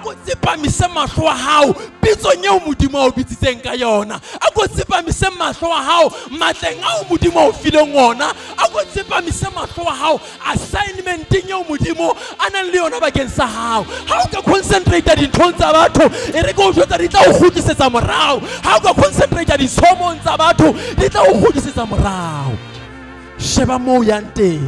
Ko tsepamise mahlo a hao pitsong eo Modimo a o bitsitseng ka yona. A ko tsepamise mahlo a hao matleng ao Modimo a o fileng ona. A ko tsepamise mahlo a hao assignmenteng eo Modimo a nang le yona bakeng sa hao. Ha o ka concentrate dinthong tsa batho, e re ke o jwetsa, di tla o kgutlisetsa morao. Ha o ka concentrate ditshomong tsa batho, di tla o kgutlisetsa morao. Sheba moo o yang teng.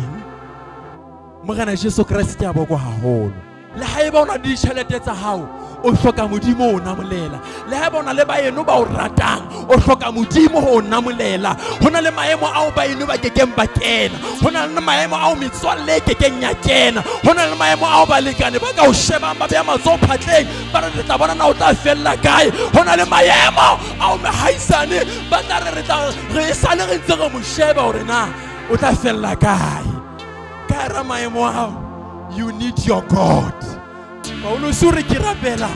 Morena Jesu Kreste a bokwa haholo. Le haeba o na le ditjhelete tsa hao, o hloka Modimo ho o namolela. Le haeba o na le baeno ba o ratang, o hloka Modimo ho o namolela. Ho na le maemo ao baeno ba kekeng ba kena, ho na le maemo ao metswalle e kekeng ya kena, ho na le maemo ao balekane ba ka o shebang ba beya matsoho phatleng ba re, re tla bona na o tla fella kae. Ho na le maemo ao mehaisane ba tla re, re tla re sale re ntse re mo sheba hore na o tla fella kae. Ka hara maemo ao, you need your God. Paulus o re, ke rapela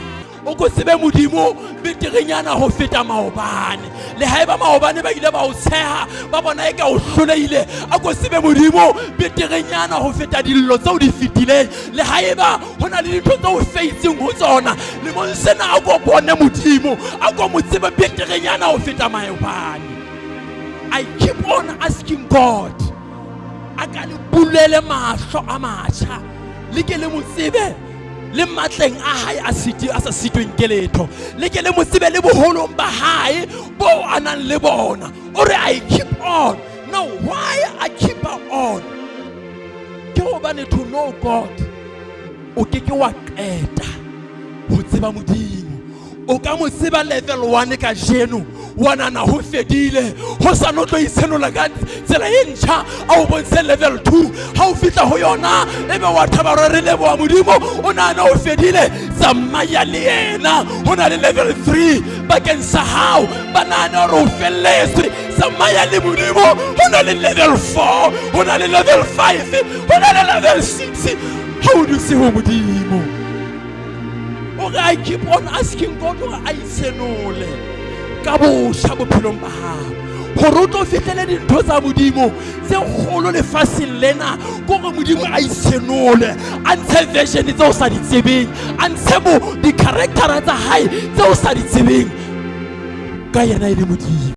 o ko tsebe Modimo beterenyana ho feta maobane. Le haeba maobane ba ile ba o tsheha, ba bona e ka o hlolehile, a ko tsebe Modimo beterenyana ho feta dillo tseo di fetileng. Le haeba ho na le dintho tseo o feitseng ho tsona lemong sena, a ko bone Modimo, a ko mo tsebe beterenyana ho feta maobane. I keep on asking God a ka le bulele mahlo a matjha, le ke le mo tsebe le matleng a hae a siti a sa sitweng ke letho, le ke le mo tsebe le boholong ba hae bo a nang le bona. O re, I keep on. Now, why I keep on? Ke hobane to know God, o ke ke wa qeta ho tseba Modimo. O ka mo tseba level 1 kajeno, wa nana ho fedile. Ho sa no tlo itshenola ka tsela e ntjha, a o bontshe level 2. Ha o fihla ho yona, ebe wa thaba gore re leboha Modimo, o nahana o fedile. Tsamaya le yena, ho na le level 3 bakeng sa hao. Ba nahana gore o felletswe, tsamaya le Modimo, ho na le level 4, ho na le level 5, ho na le level 6 ha o dutse ho Modimo. O re, I keep on asking God hore a itshenole ka botjha bophelong ba hao, hore o tlo fihlele dintho tsa Modimo tse kgolo lefatsheng lena. Ke hore Modimo a itshenole, a ntshe version tse o sa di tsebeng, a ntshe bo di-charactera tsa hae tse o sa di tsebeng ka yena e le Modimo.